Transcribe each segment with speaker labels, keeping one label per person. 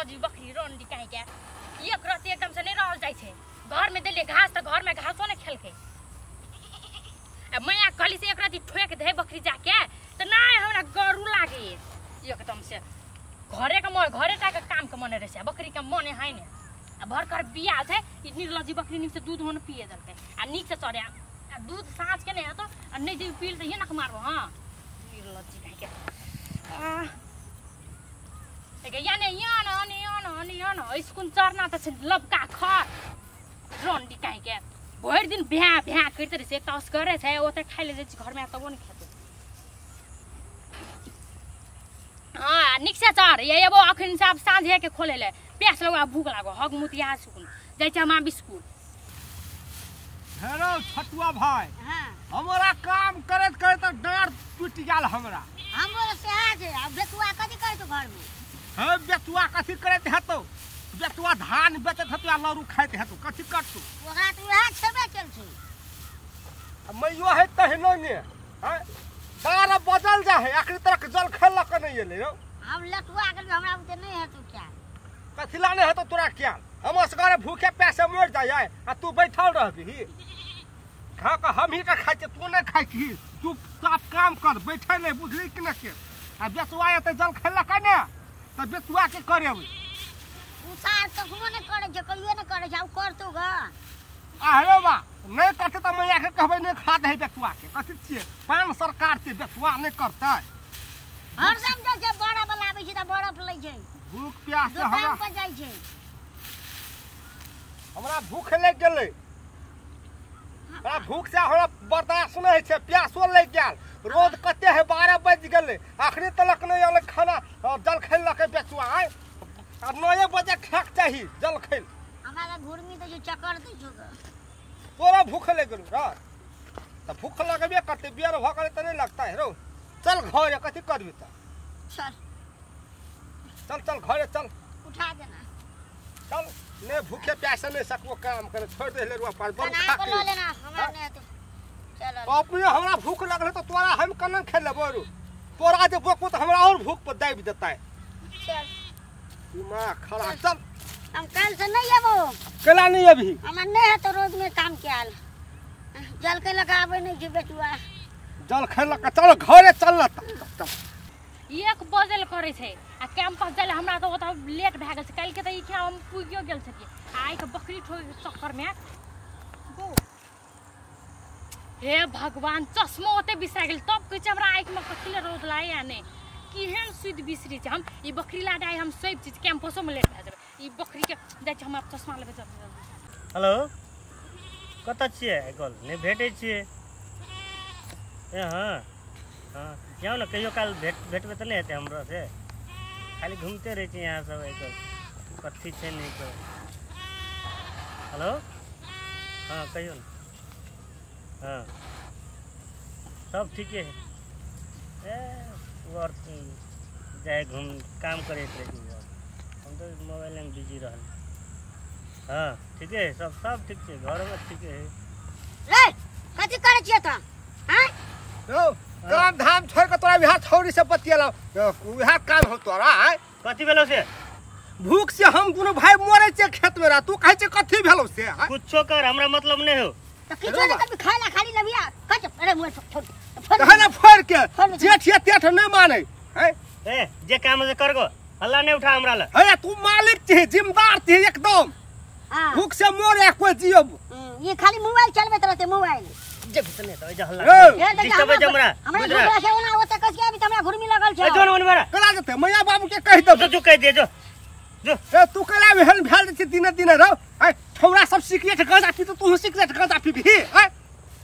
Speaker 1: निर्लजी बकरी रंडी काहे के एक रात एकदम से नहीं रहल जाइ छै। घर में देलिए घास त घर में घासो नहीं खेलके। आ मैया कहली से एक रात ठोक दे बकरी जाके त नै हमरा गरु लागे एकदम से। घरे के मन घरे टा के काम के मने रहै छै, बकरी के मने है ने। आ भर कर बिया छै ई निर्लजी बकरी नीक से दूध होन पिए देलकै आ नीक से चढ़े आ दूध साँझ के नहीं हेतो आ नहीं जे पील त ये नक मारबो। हां निर्लजी काहे के आ याने यान यान यान यान स्कूल चरना त लबका खर रंडी काहे के भरि दिन भ्या भ्या करते रहै छै। एक त असगरे छै ओते खाइ ले जाइ छै घरमे तबो नहि खेतै। हां नीक से चर ये एबो अखन से आब साँझे के खोले ले प्यास लगो आ भूख लागो हग मुतिया सुकुन जाइ छै हम बिस्कुट।
Speaker 2: हेलो छटुआ भाई, हां हमरा काम करैत करैत डाँड़ टूटि गेल हमरा।
Speaker 3: हमरो सेहा छै। आ बेतुआ कथि करै छौ घर में?
Speaker 2: हे बेतुआ कथि करैत हेतौ? बेतुआ धान बेचैत हेतौ आ लड़ू खाइत हेतौ, कथि करतौ?
Speaker 3: ओकरा त उएह छेबे केल छै।
Speaker 2: आ मैयो है तहिनो ने हैं डाँड़ बदल जा है अखनी तक जल खेलक नहीं एलै रौ।
Speaker 3: हम लटुआ गेल हमरा बुते नहीं हेतौ क्या?
Speaker 2: कथि ला नहीं हेतौ तोरा क्या? हम असगरे भूखे प्यासे मर जाइ आ तू बैठल रहबिही। खा के हम ही के खाइ छियै, तू नहीं खाइ छी। तू साफ काम कर बैठे नहीं, बुझली कि नहीं के? आ बेचुआ एतै जल खेलक ने त बेचुआ के करेबै।
Speaker 3: उ सार कखनो नहीं करै छै, कहियो नहीं करै छै, आब करतौ ग।
Speaker 2: अरे बा नहीं करतै त मैया के कहबै नहीं खा दही बेचुआ के। कथि छियै पान सरकार छै, बेचुआ नहीं करतै।
Speaker 3: हरदम जाइ छै बरफ लाबै छै त बरफ लै छै।
Speaker 2: भूख प्यास से
Speaker 3: हमरा पर जाइ छै।
Speaker 2: हमरा भूख लागि गेलै, हमरा भूख से हमरा बर्दाश्त नहीं होइ छै, प्यासो लागि गेल। रोज कते है 12 बजि गेलै अखनी तलक नहीं अलै खाना जल खेलकै बेचुआ। आइ आ 9 बजे खायके चाही जल खेल।
Speaker 3: हमरा घुर्मी दै छै चक्कर दै छौ ग।
Speaker 2: तोरा भूख लागि गेलौ र त भूख लगबे करतै, बेर भऽ गेलै त नहीं लगतै रौ। चल घरे कथी करबी त?
Speaker 3: चल
Speaker 2: चल चल घरे चल।
Speaker 3: उठा देना
Speaker 2: चल। नहीं भूखे प्यासे नहीं सकबो काम करे, छोड़ दे ले रुआ पास बड़ खा के
Speaker 3: लेना हमरा नहीं हेतौ। चल
Speaker 2: अपने हमरा भूख लगल त तोरा हम कना खेलेबो रू? तोरा जे बोकबो त हमरा और भूख पर दाबि देतै।
Speaker 3: चल
Speaker 2: दिमाग खराब। चल
Speaker 3: हम कल से नहीं आबो।
Speaker 2: केला नहीं अभी?
Speaker 3: हमरा नहीं हेतौ रोज में काम कयल। जल के लगाबै नहीं छै बेटुआ।
Speaker 2: जल खेलक चल घरे चल न। चल
Speaker 1: 1 बजल करै छै आ कैंपस जाय हमरा त ओतऽ लेट भए गेल छै। काल्हि के त ई खा हम पुगियो गेल छलियै आ आइ के बकरी ठोके के चक्कर में गो हे भगवान चश्मा ओते बिसरा गेल। तब कहै छै हमरा आँखि में कथी ले रौद लागै या नहि, केहन सुति बिसरी छै। हम ई बकरी लाडे आइ हम सब चीज कैंपसो में लेट भए जेबै। ई बकरी के जाइ छै हम आब चश्मा लेबै जल्दी जल्दी।
Speaker 4: हेलो कतऽ छियै आइ काल्हि? नहि भेटै छियै। ए हाँ हाँ जाउ ने कहियो काल भेटबै तऽ नहि हेतै हमरो से। खाली घूमते रहै छी यहाँ सब आइ काल्हि, कथी छै नहि कर। हेलो हाँ कहियौ ने। हाँ सब ठीके है। ए और जाए घूम काम करैत रहै छी, हम तऽ मोबाइलमे बिजी रहल। हाँ ठीके है सब, सब ठीक छै घरमे ठीके है।
Speaker 3: रे कथी करै छियै तऽ? हाँ
Speaker 2: रौ काम धाम छोड़ के तोरा बिहार छौरी से बतियेलौ उएह काम हो तोरा। आइ
Speaker 4: कथी भेलौ से?
Speaker 2: भूख से हम दुनू भाई मरै छियै खेत में, तू कहै छै कथी भेलौ से?
Speaker 4: कुछो कर हमरा मतलब नहीं हो।
Speaker 3: त किछो नहीं कभी खाला खाली लबिया कच। अरे मोर छोड़
Speaker 2: तहन फोड़ के जेठ या तेठ नहीं मानै है।
Speaker 4: ए जे काम से करगो हल्ला नहीं उठा हमरा ल।
Speaker 2: हे तू मालिक छी, जिम्मेदार छी एकदम। भूख से मरे कोई जियब।
Speaker 3: ये खाली मोबाइल चलबैत रहते मोबाइल।
Speaker 4: जे नहीं त ए हल्ला डिस्टर्ब है हमरा।
Speaker 3: हमरा घुरा से ओना ओते कस के अभी त हमरा घुरमी लगल छै।
Speaker 4: ए जोन ओन बरा
Speaker 2: कला जते मैया बाबू के कहि देब।
Speaker 4: जो कहि दे जो जो।
Speaker 2: ए तू कला भेल भेल छै दिने दिने रौ। ए छौरा सब सिगरेट गांजा पी त तू सिगरेट गांजा पीबही? ए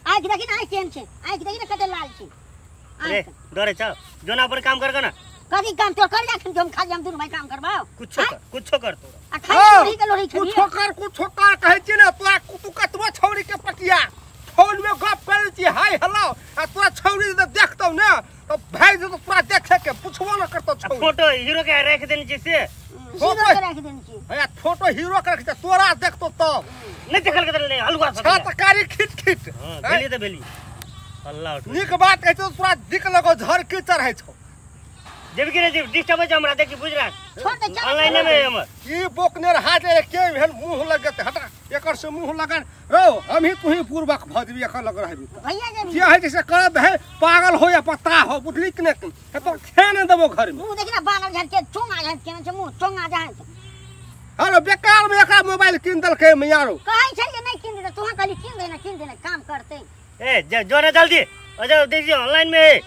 Speaker 3: आँख देखी ना आँख केहन छै, आँख देखी ना कते लाल छै।
Speaker 4: अरे डरे छ जोन अपन काम करगो ना।
Speaker 3: कथी काम तोर कर जाखन हम खाली हम दुनू भाई काम करबाओ।
Speaker 4: कुछो कर कुछो कर तोरा।
Speaker 3: आ खाली लोरी के लोरी खेबही।
Speaker 2: कुछो कर कुछो कर कहै छी ने तोरा। तू कतबो छौरी के पटिया फोन में गप करै छी हाय हेलो आ तोरा छौरी जे देखतौ ने त भाई जे तोरा देखे के पुछबो न करतौ छौरी।
Speaker 4: फोटो हीरो के राख देने छी से?
Speaker 3: हीरो के राख देने छी।
Speaker 2: हे फोटो हीरो के रख दे तोरा देखतौ तब
Speaker 4: नहीं देखल के नहीं हलुआ
Speaker 2: छा त कारी खिट खिट।
Speaker 4: हां भेली त भेली हल्ला उठ।
Speaker 2: नीक बात कहै छौ तोरा दिक लगो झर के चढ़ै छौ।
Speaker 4: जेबी कि नहीं जेबी डिस्टर्ब है हमरा देखी बुझ रहा
Speaker 3: छोड़ दे चल
Speaker 4: ऑनलाइन में हमर
Speaker 2: ई बोकनेर हाथ ले के भेल मुंह लगत हटा एकर से मुंह लगन रो हम ही तू ही पूर्वक भ जबी एकर लग रहबी
Speaker 3: भैया जेबी
Speaker 2: जे है जैसे करब है पागल हो या पता हो बुझली कि नहीं तो खे न देबो घर में
Speaker 3: मुंह देखना बानर झट के चोंगा झट के न मुंह चोंगा जाए
Speaker 2: अरे बेकार में एकरा मोबाइल किन देलकै मियारो
Speaker 3: कहै छै जे नहीं किन दे तोहा कहली किन दे ना किन दे ना काम करते
Speaker 4: ए जो ना जल्दी अजय देखिए ऑनलाइन में है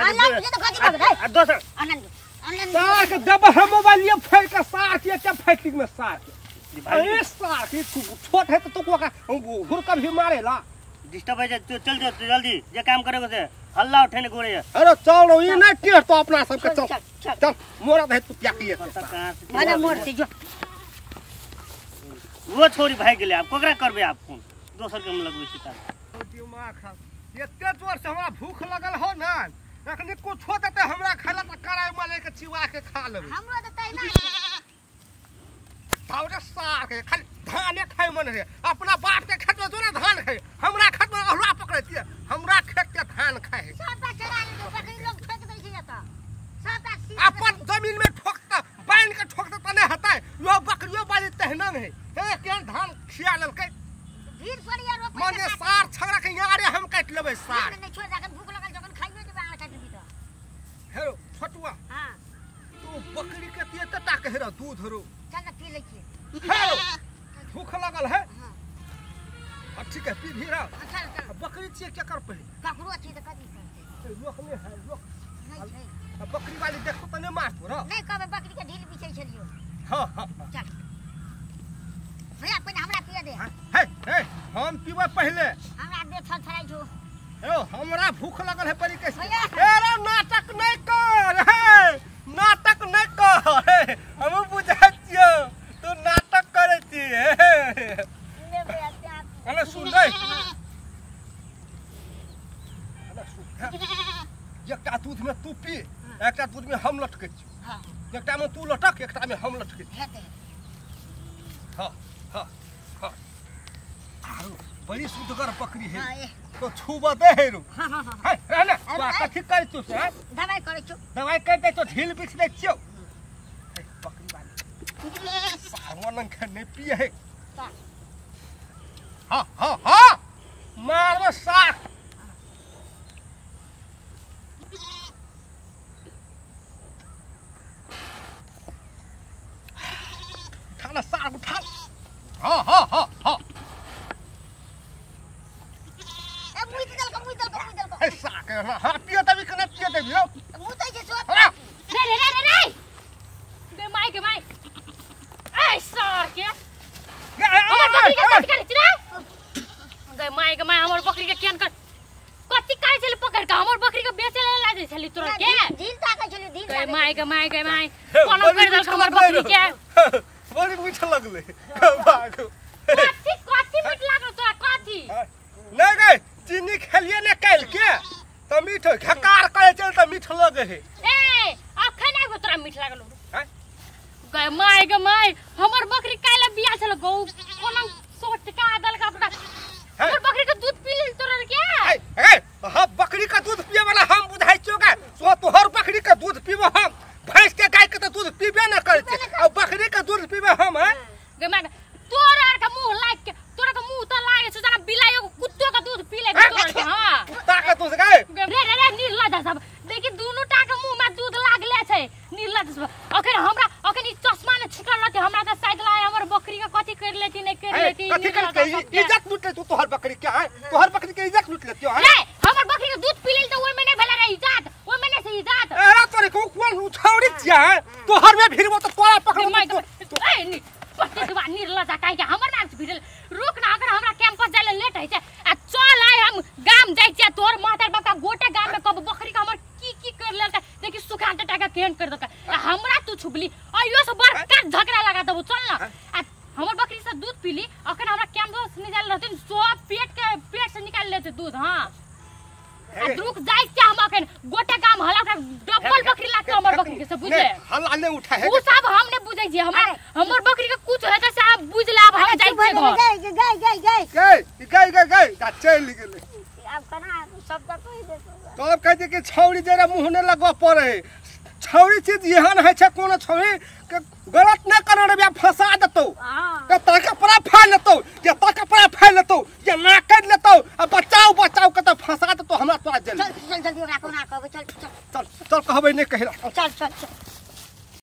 Speaker 3: ऑनलाइन में तो कथि करबै
Speaker 4: आ दोसर
Speaker 3: ऑनलाइन ऑनलाइन
Speaker 2: सार के दब हम मोबाइल ये फेंक के सार के के फैटिक में सार के अरे सार के छोट है तो तो का हुरका भी मारेला
Speaker 4: डिस्टर्ब है तू चल जो जल्दी जे काम करेगो से हल्ला उठे ने गोरे
Speaker 2: अरे चल ई नहीं टेढ़ तो अपना सब के चल
Speaker 3: चल
Speaker 2: चल मोरा दे तू क्या किए
Speaker 3: माने मोर से जो
Speaker 4: वो छोरी भाग गेले आप कोकरा करबे आप फोन दोसर के हम लगबै छी तार
Speaker 2: दिमाग खराब एते जोर से हमरा भूख लगल हो ना अखनी कुछो देते हमरा खाला त कराय माले के चिवा के खा लेबै
Speaker 3: हमरो त तैना
Speaker 2: तावरे सार के खाली धाने खाय मन रे अपना बाप के खेत में जोरा धान खाय हमरा खेत में अहला पकड़ै छियै हमरा खेत के धान खाय
Speaker 3: सबटा चरा ले बकरी लोग ठोक दै छै एतऽ सबटा
Speaker 2: अपन जमीन में ठोकता बाइन के ठोकता त नै हतै यो बकरियो बाली तहना नै हे केहन धान खिया लेलकै
Speaker 3: भीड़ पर या रोपै
Speaker 2: मने सार छगड़ा के यारे हम काटि लेबै सार
Speaker 3: नहीं छोड़ जखन भूख लगल जखन खाइयो जेबै आटा काटि तऽ
Speaker 2: हे छोटुआ
Speaker 3: हां
Speaker 2: तू बकरी के एते टा के हेरो दूध रो
Speaker 3: चल ना पी लै छी
Speaker 2: हे भूख लगल है
Speaker 3: हां
Speaker 2: अब ठीक है पी भी रहा
Speaker 3: चल चल
Speaker 2: बकरी छियै के कर पहिले
Speaker 3: ककरो छी तऽ कथी करतै
Speaker 2: लोक नै है लोक
Speaker 3: नहीं छै
Speaker 2: बकरी वाली देखो त नै मारतो र
Speaker 3: नहीं कहबै बकरी के ढील बिछै छलियो
Speaker 2: हां हां
Speaker 3: चल भैया पहिने हमरा पिए दे
Speaker 2: हे हे हम पीबै पहिले
Speaker 3: हमरा दे छल छड़ाइ छौ
Speaker 2: हेलो हमरा भूख लगल है परी कैसे
Speaker 3: भैया।
Speaker 2: ए नाटक नहीं कर हे नाटक नहीं कर हम बुझै छियौ तू नाटक करै छी
Speaker 3: ले भैया प्यार
Speaker 2: अरे सुन रे अरे सुन एकटा दूध में तू पी एकटा दूध में हम लटकै छी
Speaker 3: हां
Speaker 2: एकटा में तू लटक एकटा में हम लटकै छी
Speaker 3: हेतै
Speaker 2: हां हां हां आरो बड़ी सुधगर बकरी है
Speaker 3: हां
Speaker 2: तो छुबा दे है रो
Speaker 3: हां हां हां
Speaker 2: है रह ना
Speaker 3: अरे,
Speaker 2: कथी करै तू से
Speaker 3: दवाई करै छौ
Speaker 2: दवाई कर दे तो ढील बिछ दे छियौ बकरी वाली सावन नंग नहीं पिए है हां हां हां मारबो साग उठा ना साग उठा हां हां हां हां
Speaker 3: ए मुई देलको मुई देलको मुई देलको
Speaker 2: ए साग हां पिए तभी कने पिए देबी रो
Speaker 3: मुई दै छै सब
Speaker 1: रे रे रे रे रे माई के माई ए सार के हमर बकरी के कथी करै छी रे गे माई के माई हमर बकरी के केन कर कथी करै छली पकड़ के हमर बकरी के बेचे ले ला जाइ छली तोरा के
Speaker 3: ढील ताकै छली ढील
Speaker 1: गे माई के माई के माई कोनो कर देलक हमर बकरी के
Speaker 2: बड़ी मीठ लगलै भागो
Speaker 1: कथी कथी मीठ लागल तोरा कथी
Speaker 2: नहीं गे चीनी खेलिए ने काल के त मीठ घकार करे चल त मीठ लगे है
Speaker 1: ए अखन आबो तोरा मीठ लागल
Speaker 2: हैं
Speaker 1: गे माई के माई हमर बकरी काल बिया छल गौ कोनो सोटका देलक अपना हमर बकरी के दूध पी लेल तोरा के
Speaker 2: ए ए हां बकरी का दूध पिए वाला हम बुझाइ छियो का सो तोहर बकरी का दूध पीबो हम भैंस के गाय के त दूध पीबे न करै छै आ बकरी के दूध पीबे हम हैं
Speaker 1: गे माई तोरा के मुंह लाग के तोरा के मुंह त लागे छै जना बिलाइयो के कुत्तो के दूध पी ले तोरा के हां
Speaker 2: कुत्ता के दूध गाय
Speaker 1: रे रे रे नीला सब देखी दुनु टा के मुंह में दूध लागले छै नीला सब अखन हमरा अखन ई चश्मा ने छुटल रहते हमरा त शायद लाए हमर बकरी के कथी कर लेती नहीं कर लेती
Speaker 2: कथी कर इज्जत लूट ले तू तोहर बकरी के है तोहर बकरी के इज्जत लूट लेती है
Speaker 1: रे हमर बकरी के दूध पी लेल त ओइ में नहीं भेला रे इज्जत ओइ में नहीं से इज्जत
Speaker 2: अरे तोरे को कोन उछौड़ी छिया है तोहर में भिड़बो त तोरा पकड़
Speaker 1: ए नी पत्ते दुआ नीला जा काहे के हमर नाम से भिड़ल रुक ना अगर हमरा कैंपस जाय ले लेट है छै आ चल आइ हम गाम जाय छै तोर मातार बाप का गोटे गाम में कब बकरी के हमर की की कर लेलका देखी सुखान टटा केहन कर देलका आ हमरा तू छुबली अइयो से बड़का झगड़ा लगा देबो चल ना आ हमर बकरी से दूध पीली अखन हमरा कैंपस नहीं जाल रहथिन सब पेट के पेट से निकाल लेते दूध हां आ रुक जाय छै हम अखन गोटे गाम हला डबल बकरी लागते हमर बकरी के से बुझले
Speaker 2: हल्ला नहीं उठा है
Speaker 1: उ सब हम नहीं बुझै छी हमरा हमर बकरी के कुछ हेतै से आप बुझ लाब हम जाइ छी घर
Speaker 3: गई गई गई गई
Speaker 2: गई गई गई गई ता चल गेलै
Speaker 3: अब कना सब त कहि देतो
Speaker 2: तब कहै छै कि छौड़ी जरा मुंह ने लगबऽ पड़े है। छौरी चीज एहन होइ छै कोनो छौरी के गलत नहि करऽ रे फंसा देतौ
Speaker 1: हां
Speaker 2: के तोर कपड़ा फाड़ि लेतौ के तोर कपड़ा फाड़ि लेतौ के ना करि लेतौ आ बचाओ बचाओ के तऽ फंसा देतौ हमरा तोरा जेल
Speaker 3: चल चल जल्दी ओकरा कोना कहबै चल चल
Speaker 2: चल चल कहबै नहि कहै
Speaker 3: चल चल चल।